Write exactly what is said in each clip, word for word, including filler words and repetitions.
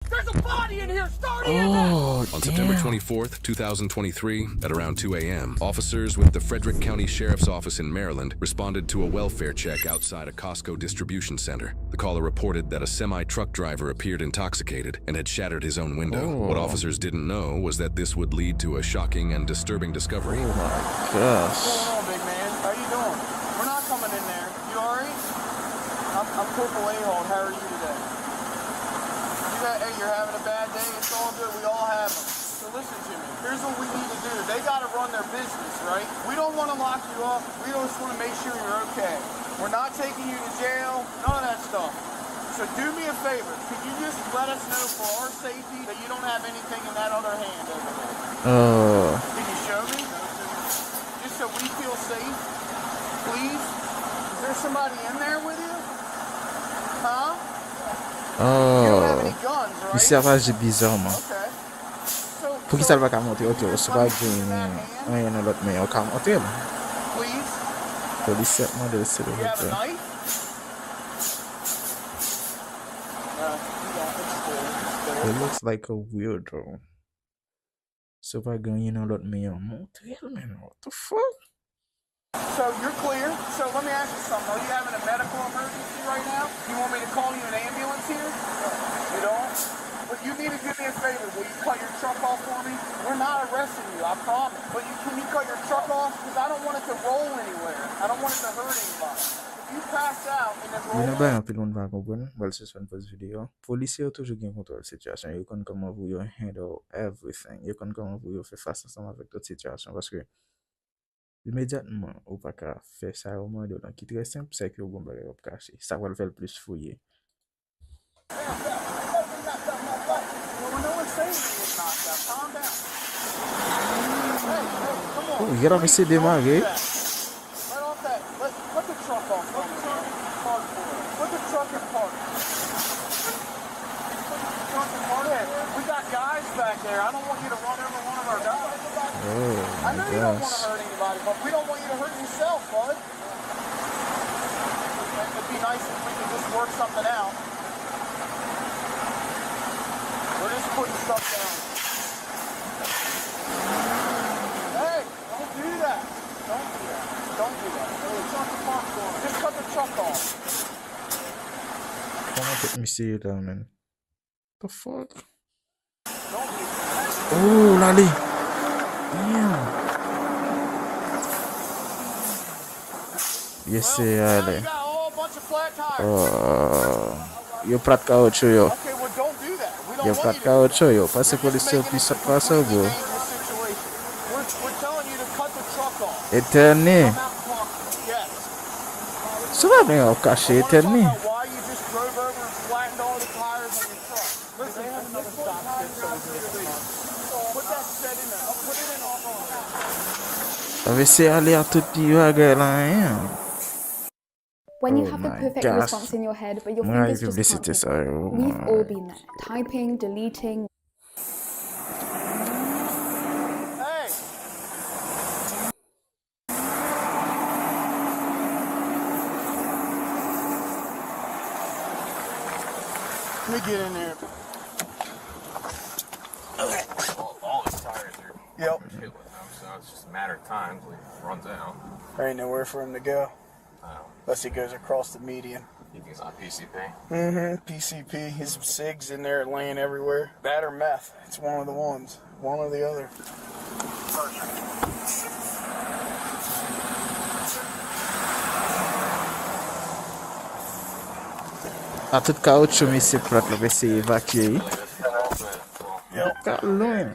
There's a body in here! Start in there! Oh, on September twenty-fourth, two thousand twenty-three, at around two a m, officers with the Frederick County Sheriff's Office in Maryland responded to a welfare check outside a Costco distribution center. The caller reported that a semi truck driver appeared intoxicated and had shattered his own window. What officers didn't know was that this would lead to a shocking and disturbing discovery. Oh my gosh. What's going on, big man? How you doing? We're not coming in there. You alright? I'm, I'm Corporal Ahol. How are you today? You got, hey, you're having a bad day? It's all good. We all have 'em. So listen to me. Here's what we need to do. They gotta run their business, right? We don't wanna lock you up. We just wanna make sure you're okay. We're not taking you to jail. None of that stuff. So do me a favor. Could you just let us know for our safety that you don't have anything in that other hand over there? Can you show me? Just so we feel safe, please. Is there somebody in there with you? Huh? You don't have any guns, right? Misye ap aji bizarman. Okay. So, Poukisa l pa ka montre? Ok, ou si w pa gen anyen nan lòt men, ou ka montre l. Polisye ap mande l, silvouplè. He looks like a weirdo. Si w pa gen anyen nan lòt men an, montre l, man. What the fuck? So you're clear. So let me ask you something. Are you having a medical emergency right now? You want me to call you an ambulance here? You don't? But you need to do me a favor. Will you cut your truck off for me? We're not arresting you, I promise. But you, can you cut your truck off? Because I don't want it to roll anywhere. I don't want it to hurt anybody. If you pass out and it roll Yo nan bay anpil moun pa konprann, m pral sispann poze videyo. Polisye yo toujou gen kontwòl sitiyasyon. Yo konn kòman pou yo handle everything. Yo konn kòman pou yo fè fas ansanm avèk tout sitiyasyon. Paske Imedyatman, ou pa ka fè sa yo mande w lan ki trè senp, sèke w gon bagay w ap kache. Sa pral fè l plis fouye. Oh, gen la mesye demare. Truck and park. We got guys back there. I don't want you to run over one of our guys. I know you don't want to hurt anybody, but we don't want you to hurt yourself, bud. It'd be nice if we could just work something out. We're just putting stuff down. Hey, don't do that. Don't do that. Don't do that. Just cut the truck off. Kòman tout misye ye la, man? The fuck? Oh, l ale. Damn. Yes, se ale. Oh, yo plat kawotchou yo. Yo plat kawotchou yo. Pase polisye yo pi sòt pase w, bro. Etène. Si w pa vle w ap kache, etène. Sa vle se ale a tout ti bagay la, hein. When you have the perfect response in your head, but your fingers just can't pick it. We've all been there. Typing, deleting. Let me get in there. Okay. All, all his tires are Yep. Shit with them, so it's just a matter of time till he runs out. There ain't nowhere for him to go. Oh. Unless he goes across the median. You think it's on P C P? Mm-hmm. P C P. His SIGs in there laying everywhere. That or meth. It's one of the ones. One or the other. A tout kawotchou misye plat la, ap eseye evakye wi. Yo. Ka lwen.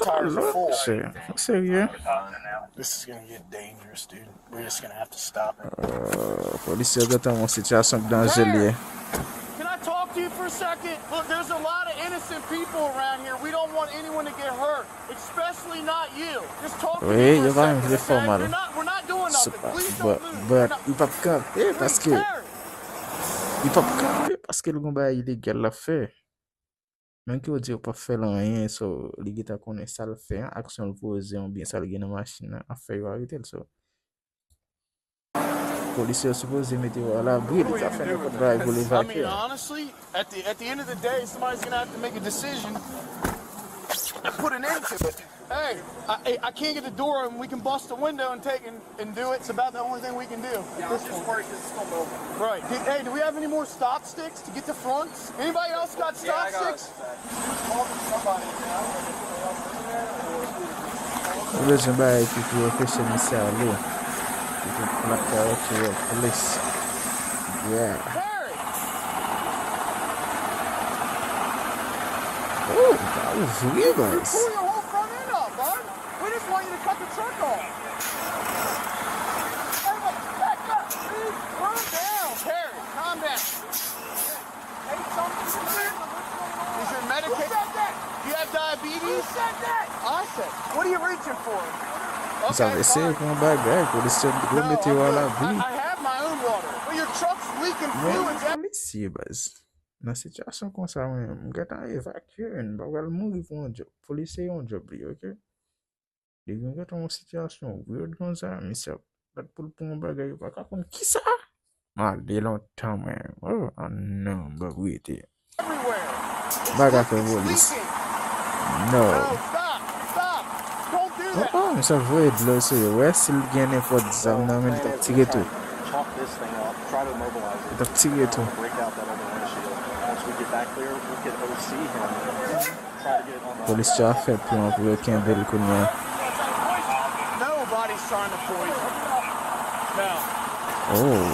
Ka lwen, chè. Ou serye? This is gonna get dangerous, dude. We're just gonna have to stop it. Euh, polisye yo gentan yon sitiyasyon k danje l ye. Can I talk to you for a second? Look, there's a lot of innocent people around here. We don't want anyone to get hurt, especially not you. Just talk to me for a second, okay? Wi, yo pa menm vle fè w mal. We're not, we're not doing nothing. Please don't move. But, but, li p ap kanpe paske, li p ap kanpe paske l gon bagay ilegal l ap fè. Menm ke yo di yo p ap fè l anyen, so, li gentan konnen sa l fè an, aksyon l poze oubyen sa l gen nan machin nan ap fè yo arete l, so. Polisye yo sipoze mete yo alabri, li ka fè nenpòt bagay pou l evakye. At the, at the end of the day, somebody's gonna have to make a decision and put an end to it. Hey, I, I can't get the door, and we can bust the window and take and, and do it. It's about the only thing we can do. Yeah, I'm just worried 'cause it's still mobile. Right. Do, hey, do we have any more stop sticks to get the fronts? Anybody else got stop sticks? Ou bezwen bay ekipi yo peche misye ale. Ekipi plak kawotchou yo plis. Yeah. Oh, pa ouvri, baz. Pull your whole front end up, bud. We just want you to cut the truck off. Hey, look, back up. Calm down, Terry. Calm down. Is your medication? Who said that? You have diabetes? Who said that? I said. What are you reaching for? Sa vle se yon bagay, polisye yo mete yo alabri. I, I have my own water. But your truck's leaking fluids. Men polisye, baz. Nan sitiyasyon konsa, mwen, m gentan evakye, m pa pral mouri pou yon djòb. Polisye yon djòb li, oke? Depi w gentan yon sitiyasyon weird konsa, misye ap bat pou l pou yon bagay, ou pa ka konn kisa. M ale lontan, mwen. Oh, ah non, m p ap rete. M pa ka fè polis. No. Oh, oh, misye ap voye dlo sou yo. Wè, si l gen nenpòt zam nan men l, li t ap tire tou. Li t ap tire tou. Polisye a fè plan pou yo kenbe l kounye a. Nobody's trying to poison. No. Oh.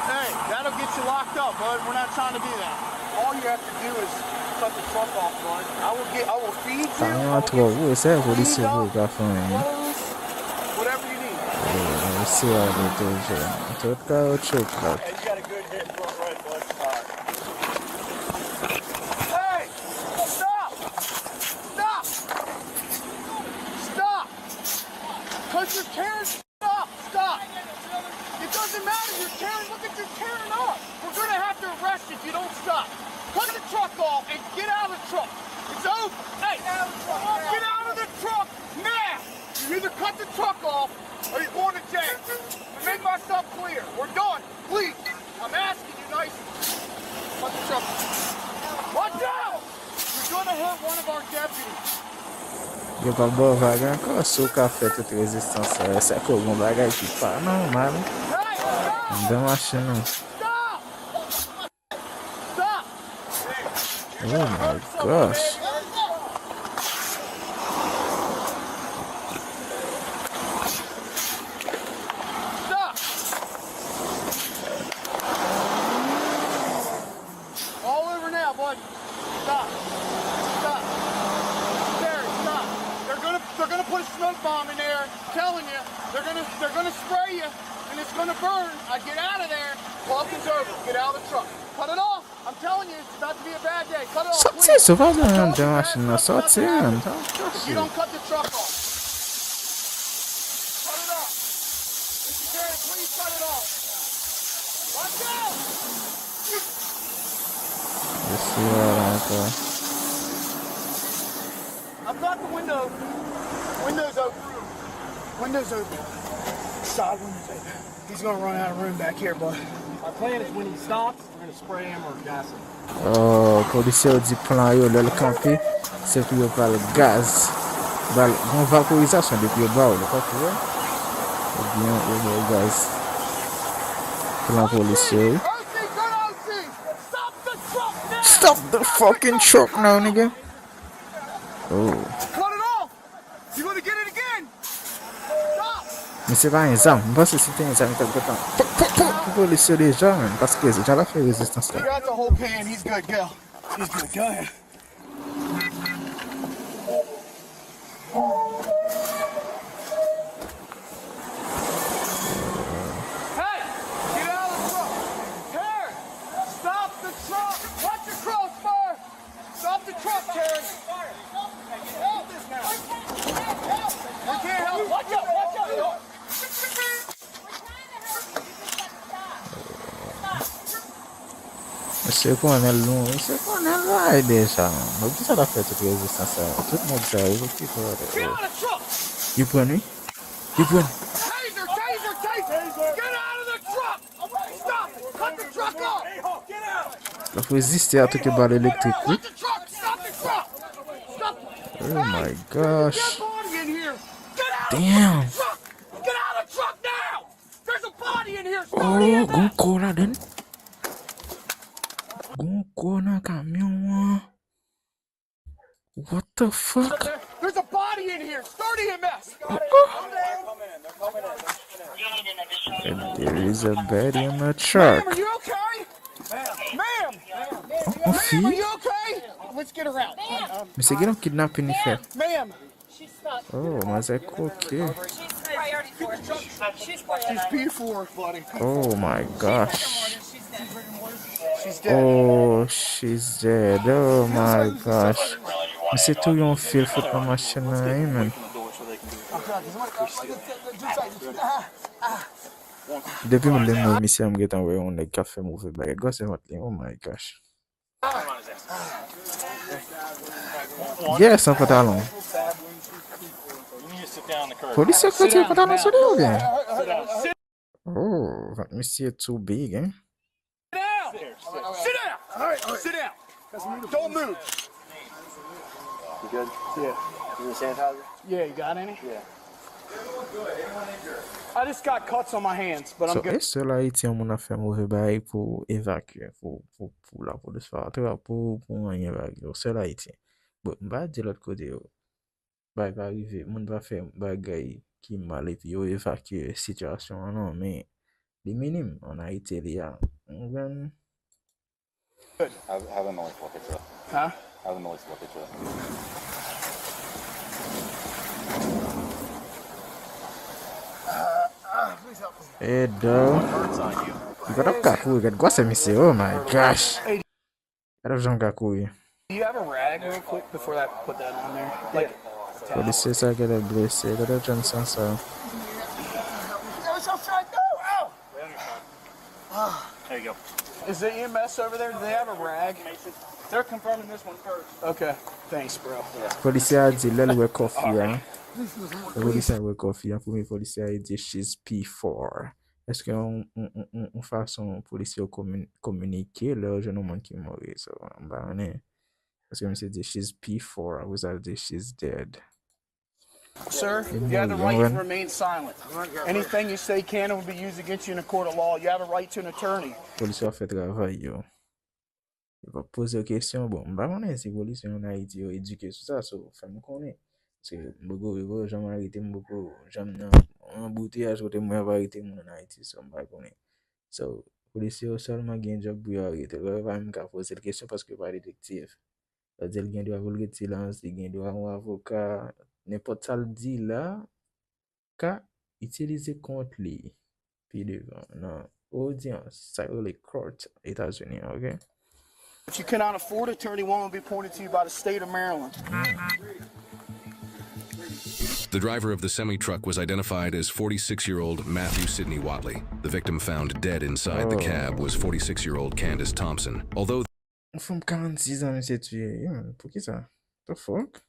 Hey, that'll get you locked up, bud. We're not trying to do that. All you have to do is cut the truck off, bud. I will get, I will feed you. Sa yon twò vre, se polisye pou ka fè anyen. Clothes, whatever you need. Oh, se a de toujou. Tout kawotchou plat. Hey, you got a good hit front right, bud. All right. Hey! Stop! Stop! Stop! Cause you're tearing up! Stop! It doesn't matter, you're tearing, look at, you're tearing up! We're gonna have to arrest you if you don't stop! Cut the truck off and get out of the truck! It's over! Hey! Get out of the truck now! You either cut the truck off or you're going to jail! I made myself clear! We're done! Please! I'm asking you nicely. Watch out! You're gonna hurt one of our deputies. Yo pa ba w vag ankò, si w ka fè tout rezistans sa yo, se ke w gen yon bagay ki pa nòmal anndan machin ou. Stop! Stop! Oh my gosh. Stop! All over now, bud. Stop. Stop. Terry, stop. They're gonna, they're gonna put a smoke bomb in there. I'm telling you, they're gonna, they're gonna spray you, and it's gonna burn. I get out of there. Talking's over. Get out of the truck. Cut it off. I'm telling you, it's about to be a bad day. Cut it off, please. Sòti, sou pa gen anndan machin nan, sòti, man. If you don't cut the truck off. Cut it off. Mister Terry, please cut it off. Watch out! Isi a la ankò. I've got the window. Windows open. Windows open. Side windows open. He's gonna run out of room back here, bud. My plan is when he stops, we're gonna spray him or gas him. Oh, polisye yo di plan yo lè l kanpe, se pou yo pral gaz. Ba l yon vaporizasyon depi yo ba w li, pa pou wè. Ebyen, yo ba w gaz. Plan polisye yo wi. Stop the fucking truck now, nigga. Oh. Cut it off! You gonna get it again? Stop! Misye pa gen zam. M panse si te gen zam, li t ap gentan pok, pok, pok pou polis yo deja, menm. Paske jan l ap fè rezistans la. He got the whole pan. He's good. Go. He's good. Go ahead. Hey! Get out of the truck! Terry! Stop the truck! Watch your crossbar! Stop the truck, Terry! We can't help! Watch out! Watch out! Misye konnen l lwen, misye konnen l bay deja, man. Bon, poukisa l ap fè tout rezistans sa yo? Tout nèg sa yo, yo kite yo. Yo pran wi. Yo pran. Taser! Taser! Taser! Get out of the truck! Stop! Cut the truck off! L ap reziste atake bal elektrik wi. Cut the truck! Stop the truck! Stop! Oh my gosh. There's a body in here! Get out Damn. of the truck! Get out of the truck now! There's a body in here! Oh, Somebody in gon there! kò ladan. Gon kò nan kamyon an. What the fuck? There's a body in here! Start E M S! And there is a body in the Ma'am, truck. Are you okay? Ma'am! Yon Ma'am, are fi? You okay? Let's get her out. Um, Misye gen yon kidnaping li fè. Ma'am! Oh, manzè koke. She's P four, buddy. Oh my gosh. She's dead. Oh, she's dead. Oh my gosh. Misye tou yon fil fout nan machin nan wi, man. Depi m lè m wè misye, m gentan wè yon nèg k ap fè move bagay. Gwo se vant li. Oh my gosh. Gè san pantalon. Polisye k retire pantalon sou li oubyen? Oh, vant misye too big, hein? Sit down! Sit down! Sit down! Don't move! You good? Yeah. You need sanitizer? Yeah, you got any? Yeah. I just got cuts on my hands, but I'm So, good. E sèl Ayiti yon moun ap fè move bagay pou evakye, pou, pou, pou lapolis fè atrap ou, pou anyen bagay yo. Sèl Ayiti. Bon, m pa di lòt kote yo. Bagay pa rive, moun pa fè bagay ki mal epi yo evakye sitiyasyon an non, men li minim an Ayiti li a. Ou konprann? Have, have a noise walk it up. Huh? Have a noise walk it up. Edo. Gad ap ka kouri, gad gwasè misye, oh my gosh. Gad ap janm ka kouri. Do you have a rag real quick before that? Put that on there. Like, Polisye sa gad ap blese, gad ap janm san sa. There you go. Is the E M S over there? Do they have a rag? They're confirming this one first. Okay. Thanks, bro. Polisye a di lè l wè kòf li a. Polisye a wè kòf li a, premye polisye a di she's P four. Èske yon, yon, yon, yon, yon fason polisye yo komin-, kominike lè yo jwenn yon moun ki mouri? So, m pa konnen. Paske misye di she's P four, apre sa l di she's dead. Sir, you have the right to remain silent. Anything you say can and will be used against you in a court of law. You have a right to an attorney. Polisye yo ap fè travay yo. Yo p ap poze w kesyon. Bon, m pa konnen si polisye yo ann Ayiti yo edike sou sa, so fè m konnen. Paske m poko, yo poko janm arete m, m poko janm nan anbouteyaj kote m wè y ap arete moun ann Ayiti, so m pa konnen. So, polisye yo sèlman gen djòb pou yo arete l. Yo pa menm ka poze l kesyon paske yo pa detektiv. Sa vle di l gen dwa pou l ret silans, li gen dwa yon avoka, nenpòt sa l di la ka itilize kont li pi devan nan odyans, sa yo rele court Etazini an, oke? If you cannot afford an attorney, one will be appointed to you by the state of Maryland. The driver of the semi truck was identified as forty-six year old Matthew Sidney Watley. The victim found dead inside the cab was forty-six year old Candace Thompson. Although Yon fanm karannsis an misye tiye, yeah, man. Poukisa? The fuck?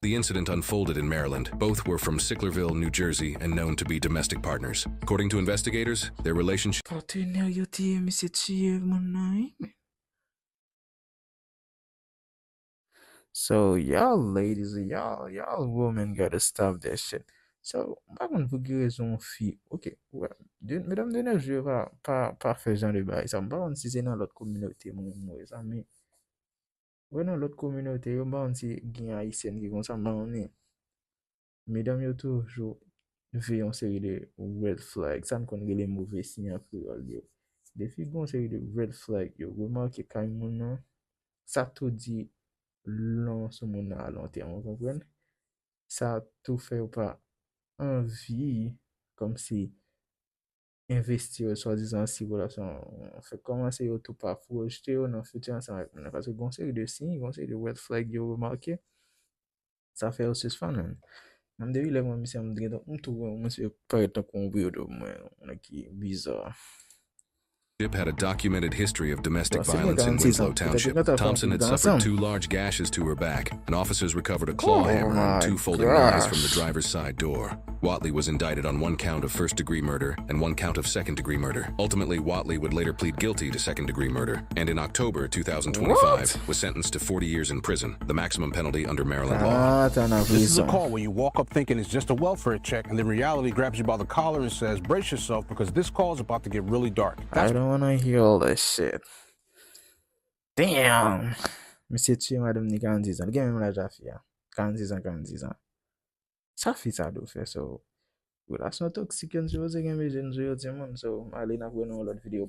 The incident unfolded in Maryland. Both were from Sicklerville, New Jersey, and known to be domestic partners. According to investigators, their relationship Patnè yo tiye misye tiye moun nan, wi, men. So, y'all ladies, y'all, y'all women gotta stop that shit. So, m pa konn pou ki rezon yon fi, oke, wè, de, medam de nos jours pa, pa, pa fè jan de bagay sa. M pa konn si se nan lòt kominote mwen, mwen, sa, men, wè, nan lòt kominote yo, m pa konn si gen Ayisyèn ki konsa, m pa konnen. Medam yo toujou veye yon seri de red flag, sa n konn rele move siy an kreyòl yo. Depi gen yon seri de red flag yo remake kay moun nan, sa tou di lon sou moun nan a lon tèm, ou konprann? Sa tou fè yo pa anvi, kòmsi, envesti yo swadizan si relasyon an fèk kòmanse, yo tou pa pwojte yo nan fiti ansanm avèk moun nan. Paske gen yon seri de siy, gen yon seri de red flag yo remake, sa fè yo sispann, man. Menm depi lè mwen misye, m gentan, m tou wè misye parèt tankou yon weirdo pou mwen, yon nèg ki biza. Had a documented history of domestic Yo, se violence in mekanisye sa, Winslow petèt yo Township. gentan fè yon Thompson had kidnap suffered ansanm. Two large gashes to her back, and officers recovered a claw Oh hammer my and two folding knives from the gosh. Driver's side door. Watley was indicted on one count of first degree murder and one count of second degree murder. Ultimately, Watley would later plead guilty to second degree murder, and in October two thousand twenty-five, was sentenced to forty years in prison, the maximum penalty under Maryland law. Ata nan This is a prizon. Call where you walk up thinking it's just a welfare check, and then reality grabs you by the collar and says, "Brace yourself because this call is about to get really dark." I don't wanna hear all that shit. Damn. Misye tiye madanm ni karannsis an. Li gen menm laj a fi a. Karannsis an, karannsis an. Sa fi sa dwe fè, so. Relasyon toksik yo n sipoze kenbe je n sou yo, timoun. So, m ale, n ap wè nan yon lòt videyo.